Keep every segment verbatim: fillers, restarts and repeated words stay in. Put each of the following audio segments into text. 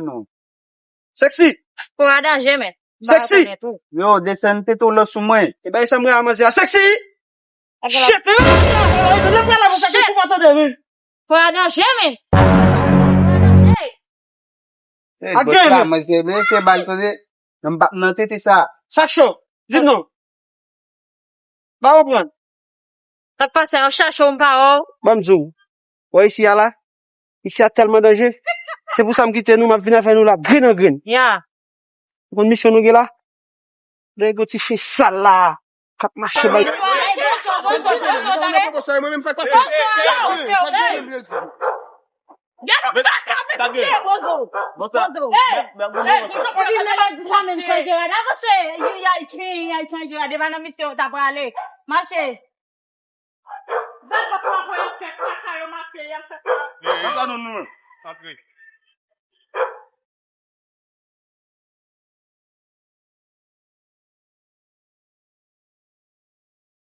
non. Sexy! Pou a danje, men. Sexy! Yo, desann tete w lò sou mwen. E bay sa m wè a manzè a. Sexy! Shit! Lè pral la, mwen fè kou pa tande, men. Pou a danje, men. Pou a danje. Hey, boss la, mwen se men se bal tande. Nan m pap nan tete sa. Sa cho. Di m non. Pa konprann. Sa k pase a, yo chache w, m pa wè w. Ban m di w. Wè isi a la? Isi a tèlman danje. Se pou sa m kite nou, m ap vin avè nou la, grenn an grenn. Ya. Ou konn misyon nou gen la? Nèg yon ti chen sal la. K ap mache bay. Gade, ou pa ka met pye, Bozo. Bozo. Hey, hey, di sa menm chanje rad. Avanse, y a chanje, y a chanje rad. E pa nan misyon ou ta prale. Mache. Gade kòman y ap fè kaka yo mache, y ap fè kaka. Antre.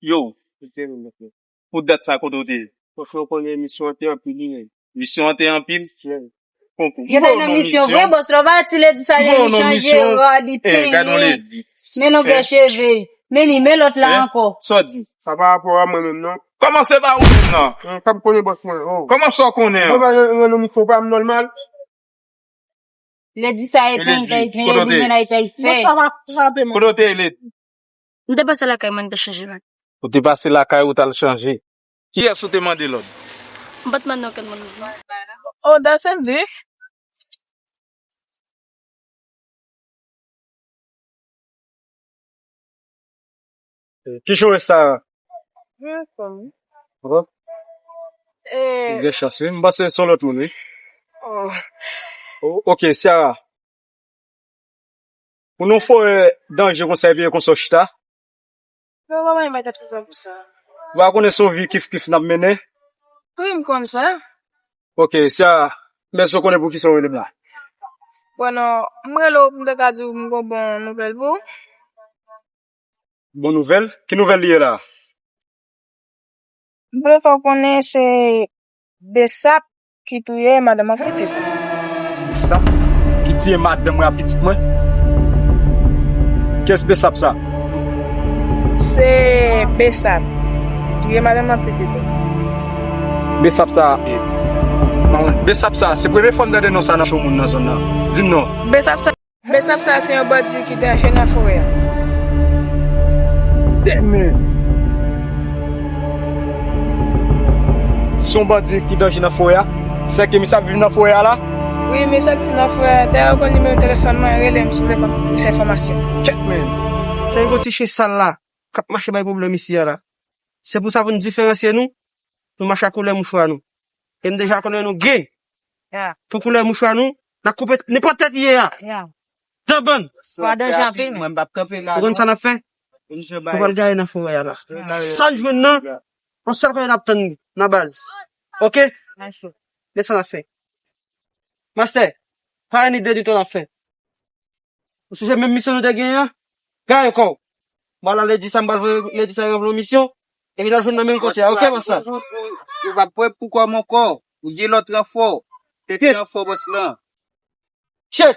Yo, pou dat sa kote w te ye? Franchman, w konnen misyon an te anpil wi, men. Misyon an te anpil? Wi. Konkou. Yo te nan misyon vre, bòs la, w pa ti lè di sa, li chanje rad, li penyen, men longè cheve, men li, men lòt la ankò. Sa w di? Sa pa rapò a mwen menm, non. Kòman se pa ou menm, non? Sa m konnen, bòs mwen, oh. Kòman sa w konnen an? Mwen pa nan, nan misyon pa m nòmal. Lè di sa e pen, e pen, e pen, e pen. Kote w te ye, Lady? M te pase lakay mwen, m te chanje rad. Ou te pase lakay ou t al chanje. Kiyès ou te mande lòd? M pa t mande okenn moun lòd non. Oh, that's Andy. Kijan w ye, Sarah? Mwen anfòm wi. Anfòm? Ou gen chans wi. M panse se yon lòt moun wi. Oh. Oh, ok, Sarah. Pou nou fè danje konsa epi konsa w chita? Mwen pa bay tèt konsa pou sa. Ou pa konnen se yon vi kif kif n ap mennen? Wi, m konn sa. Ok, Sarah, m bezwen konnen poukisa w rele m la. Bon, non, m rele w pou m te ka di w m gon bon nouvèl pou ou. Bon nouvèl? Ki nouvèl li ye la? M vle fè w konnen se Besap ki touye madanm ak pitit ou. Besap ki tiye madanm mwen ak pitit mwen? Kiyès Besap sa? Se Besap ki touye madanm ak pitit ou. Besap sa, e, Besap sa, se premye fwa m tande non sa nan cho moun nan zòn nan. Di m non. Besap sa. Besap sa se yon bandi ki danje nan forè a. Dèmen! Se yon bandi ki danje nan forè a? Sèke misye ap viv nan forè a la? Wi, misye ap viv nan forè a. Dayè, ou konn nimewo telefòn mwen, rele m si w vle plis enfòmasyon. Kèt men! Se yon ti chen sal la k ap mache bay pwoblèm isi a la. Se pou sa pou n diferansye nou, nou mache ak koulè mouchwa nou. E n deja konnen nou gen. Ya. Pou koulè mouchwa nou, n ap koupe nenpòt tèt li ye a. Ya. Danbann. Wa danje anpil men. Mwen m p ap kanpe la. Ou konn sa n ap fè? Nou pral gaye nan forè a la. Sa n jwenn nan, yon sèl kote n ap tann li, nan baz. Ok? Men sa n ap fè. Mastè, pa ni de ni twa n ap fè. Ou sonje menm misyon nou te genyen an? Gaye kò w. Mwen la Lady sa, m pral voye Lady sa ranvle yon misyon. Epi n al jwenn nan menm kote a, ok, bòs la? Ou pa prè pou kòm ankò. Ou gen lòt ranfò. Tete ranfò bòs lan. Shit!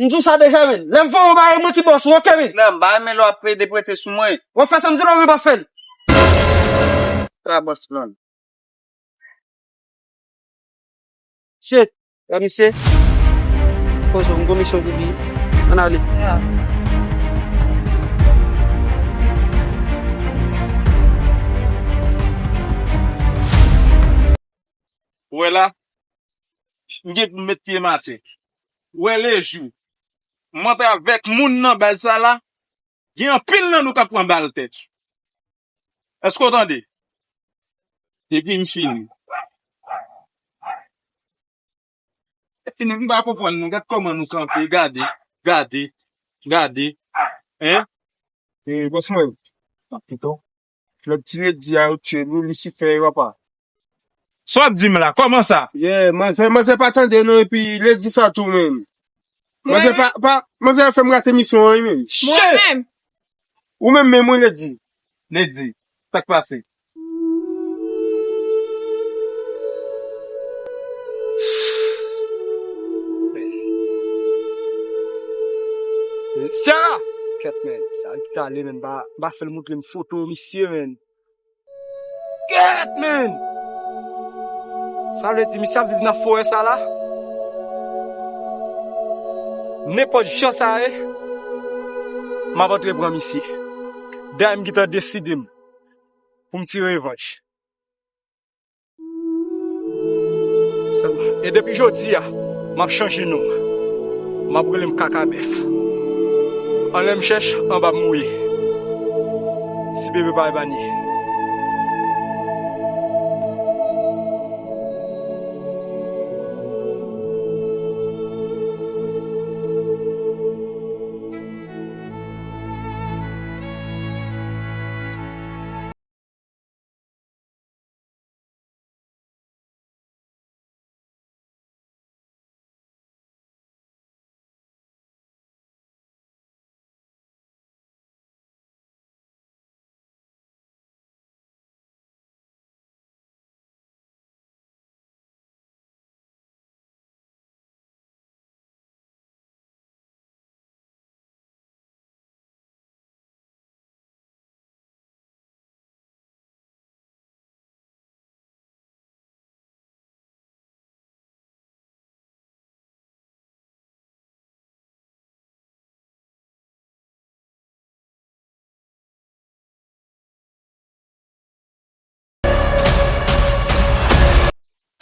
M di w sa deja, men. Lè m voye w, m pa renmen ti bòs ou, ok, men? Lan, m pa renmen lè w ap pede prete sou mwen. W ap fè sa m di w la, ou menm p ap fè l. Sa bòs lan. Shit, gade misye. Poze w, m gon misyon pou li. Ann ale. Ou wè la, m gen pou m met pye m atè. Ou wè lejou m antre avèk moun nan baz sa la, gen anpil nan nou k ap pran bal tèt. Èske w tande? Epi m fini. Epi nou, m pa konprann nou. Gad kòman nou kanpe. Gade, gade, gade. Hein? E, bòs mwen. Pito. Lòt ti Lady a yo tiye l wi, Lisifè e papa. Sa w ap di m la? Kòman sa? Yeah, manzè, manzè pa tande non, epi Lady sa tou menm. Manzè pa, pa, manzè fè m rate misyon an wi menm. Mwen menm. Ou menm menm wi Lady. Lady, sa k pase? Sera! Kèt, men, sa ki t ale, men, m pa, m pa fè l montre m foto misye, men. Kèt, men! Sa vle di, misye ap viv nan forè sa la? Nenpòt jan sa ye, m ap antre pran misye. Dayè, m gentan deside m pou m tire revanj. E depi jodi a, m ap chanje non. M ap rele m Kaka Bèf. Anlè m chèch, anba m mouye. Ti bebe pa epanye.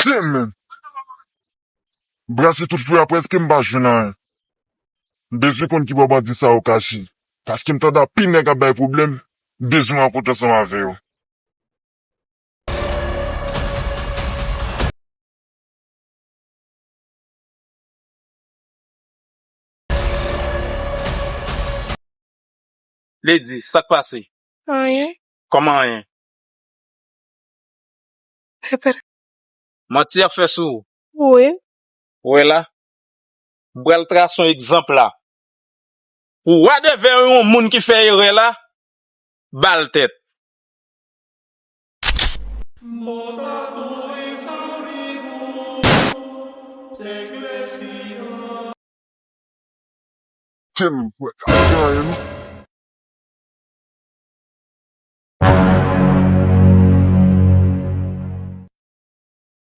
Damn, man. Brase tout fouya, prèske m pa jwenn anyen. M bezwen konn ki bò bandi sa yo kache. Paske m tande anpil nèg ap bay pwoblèm, m bezwen rankontre ansanm avè yo. Lady, sa k pase? Anyen. Kòman anyen? Repete. Manti y ap fè sou ou. Wi. Ou wè la? M pral trase yon egzanp la. Ou wadèvè yon moun ki fè erè la, ba l tèt. Tèlman fwèt, ap gen anyen non.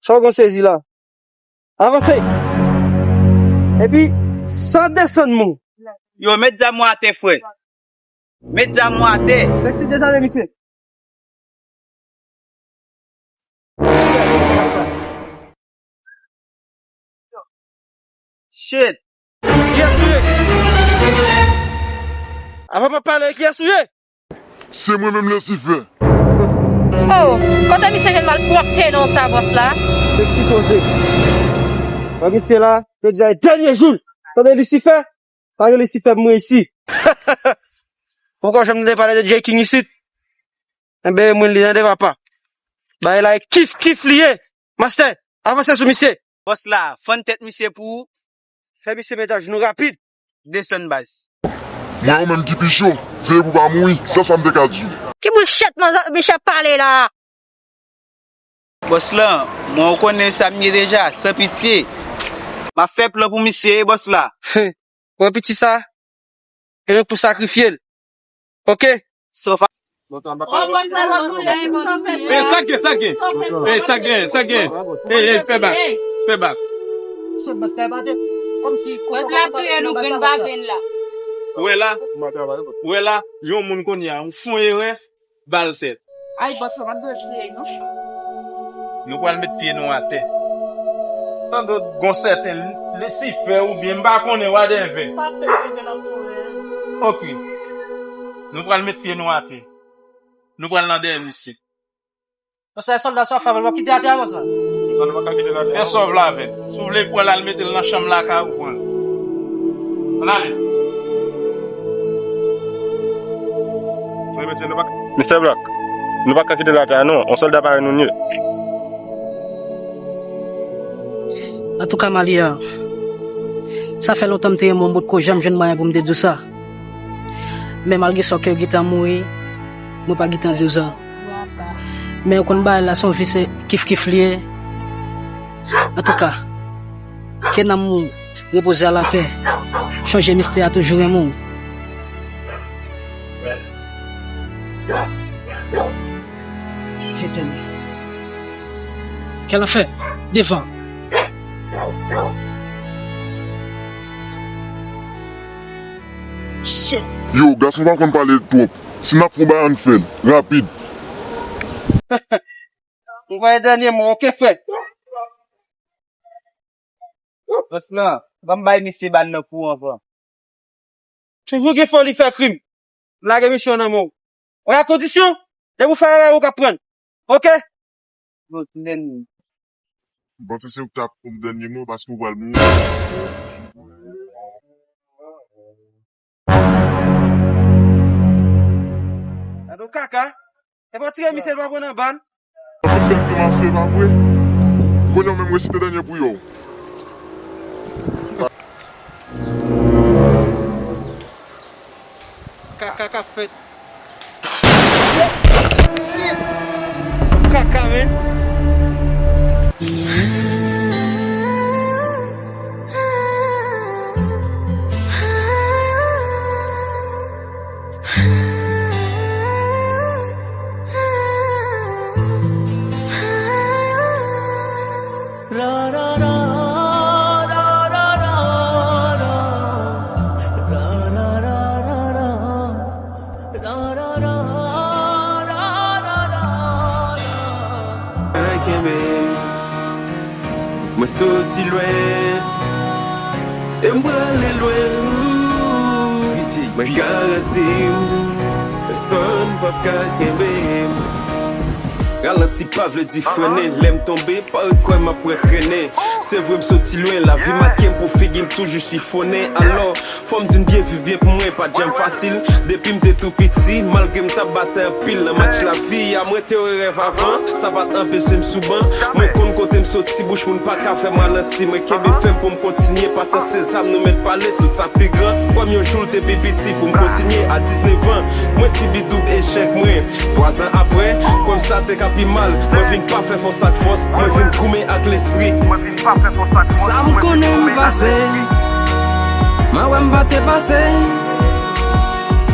Sa w gen sezi la? Avanse! Epi, san desann mou. Yo, met zam ou atè, frè. Met zam ou atè. Sèk si dezame, misye. Shit. Kiyès ou ye? Avan m ap pale, kiyès ou ye? Se mwen menm, Lisifè. Oh, kote misye jwenn malpwòpte non sa, bòs la? Sèk si poze. Wè misye la, jodi a e dènye jou l. Tande Lisifè? Pa gen Lisifè pou mwen isi. Ou poko janm tande pale de Jay King isit? Enben, mwen li tande papa. Bagay la e kif kif li ye. Mastè, avanse sou misye. Bòs la, fann tèt misye pou ou. Fè misye met ajenou rapid. Desann baz. Mwen ou menm ki pi cho, veye pou pa mouri, se sa m te ka di w. Ki bullshit manzè misye ap pale la? Bòs lan, mwen ou konnen sa m ye deja, san pitye. M ap fè plan pou misye, bòs la. Wè piti sa? E menm pou sakrifye l. Oke? Sofa. E sa gen, sa gen. E sa gen, sa gen. E, e, fè bak. Fè bak. Kòmsi. Lòt la touye nou grenn pa grenn la. Ou wè la? Ou wè la? Yon moun kounye a, ou fon erè. Ba l sèt. Ay, bòs la, m ap dwe touye l, non. Nou pral met pye nou atè. Tande gon sèten Lisifè oubyen m pa konnen wadèvè. Pase rive nan kouri. Oke. Nou pral met pye nou atè. Nou pral nan dèyè misye. Bòs la, sòlda sa w ap fè avè l, w ap kite atè a, bòs la? Non, nou pa ka kite l atè. Fè sa w vle avè l. Si w vle pran l al mete l nan chanm lakay ou, pran l. Ann ale. Wi, mesye, nou pa ka. Mistè Black, nou pa ka kite l atè a non. On sòlda parèy nou n ye. Antouka, Malia, sa fè lontan m te renmen w, m potko janm jwenn mwayen pou m te di w sa. Men malgre sa ke w gentan mouri, mwen pa gentan di w sa. Men w konn bagay la se yon vi, se kif kif li ye. Antouka, ke nanm ou repoze a lapè. Chonje mistè a toujou renmen w. Etènèl. Kè lanfè, devan. Shit. Yo, gason pa konn pale twòp. Si n ap fè yon bagay, ann fè l rapid. M voye dènye mo, oke, frè. Bòs la, ban m bay misye bal nan kou avan. Toujou gen foli fè krim. Lage misye nan men w. Wè a kondisyon, depi w fè erè, ou ka pran l. Oke? Bon, lènmi. M panse se ou ki t ap pou m dènye mo, paske ou pral mouri. Gade w kaka. E pa tire misye dwa pran nan bal. Fòk m fè l tou mache, pa vre? Kounye a menm resite dènye priyè w. Kaka k ap fèt. Kaka, men. Kenbe m. Mwen soti lwen e m prale lwen. Mwen garanti w, pèsonn p ap ka kenbe m. Ralanti pa vle di frennen. Lè m tonbe, pa ret kwè m ap retrennen. Se vre m soti lwen, lavi make m pou figi m toujou chifonnen. Alò, fò m di n byen viv byen pou mwen, pa t janm fasil. Depi m te tou piti, malgre m t ap batay anpil nan match lavi a, mwen te wè rèv avan, sa pa t anpeche m sou ban. Mwen konn kote m soti, bouch moun pa ka fè m ralanti. Mwen kenbe fèm pou m kontinye, pasyans se zam nou mèt pale, tout sa pi gran. Kwè m yon jou l te pi piti pou m kontinye a diznèf an. Mwen sibi doub echèk mwen. Twazan apre, kwè m sa te ka pi mal. Mwen vin pa fè fòs ak fòs, mwen vin goumen ak lespri. Sa m konnen m pase, mwen wè m pa te pase.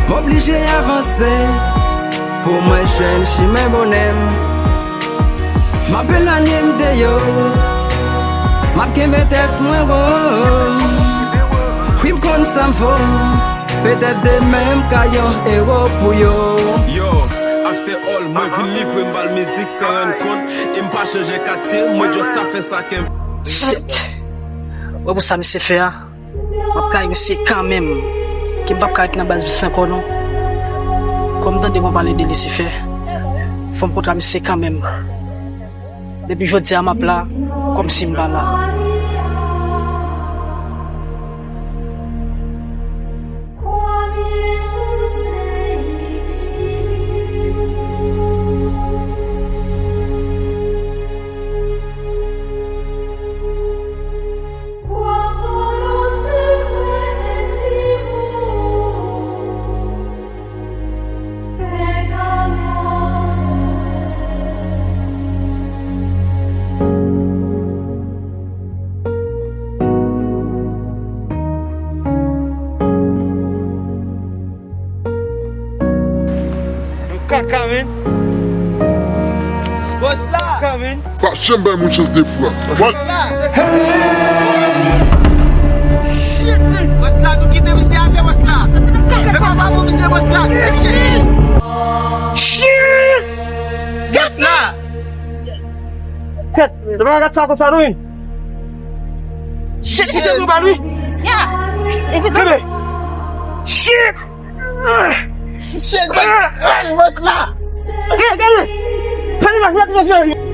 M oblije avanse pou mwen jwenn chimen bonè m. M ap elanye m de yo, m ap kenbe tèt mwen wo. Wi, m konn sa m fo, petèt demen m ka yon ewo pou yo. Yo, after all, mwen vin livre m ba l mizik san rann kont. E m pa chanje katye, mwen just sa fè sa ke m. Shit! Wè pou sa misye fè a? M ap kay misye kanmenm. Ke m p ap ka ret nan baz plis ankò non. Kòm m tande w ap pale de Lisifè, fò m kontre misye kanmenm. Depi jodi a m ap la, kòmsi m pa la. Kaka, men. Bòs la. Kaka, men. Pa janm bay moun chans de fwa. Bòs la. Shit, bòs la, nou kite misye ale, bòs la. E pa sa pou misye, bòs la. Shit. Shit. Bòs la. Kèt, nou pa ka gad sa konsa, non, wi. Shit, misye tou bal, wi. Ya. Epi kenbe. Shit. Shit, bòs la. Gade, gade. Fè imaj, gade, gade.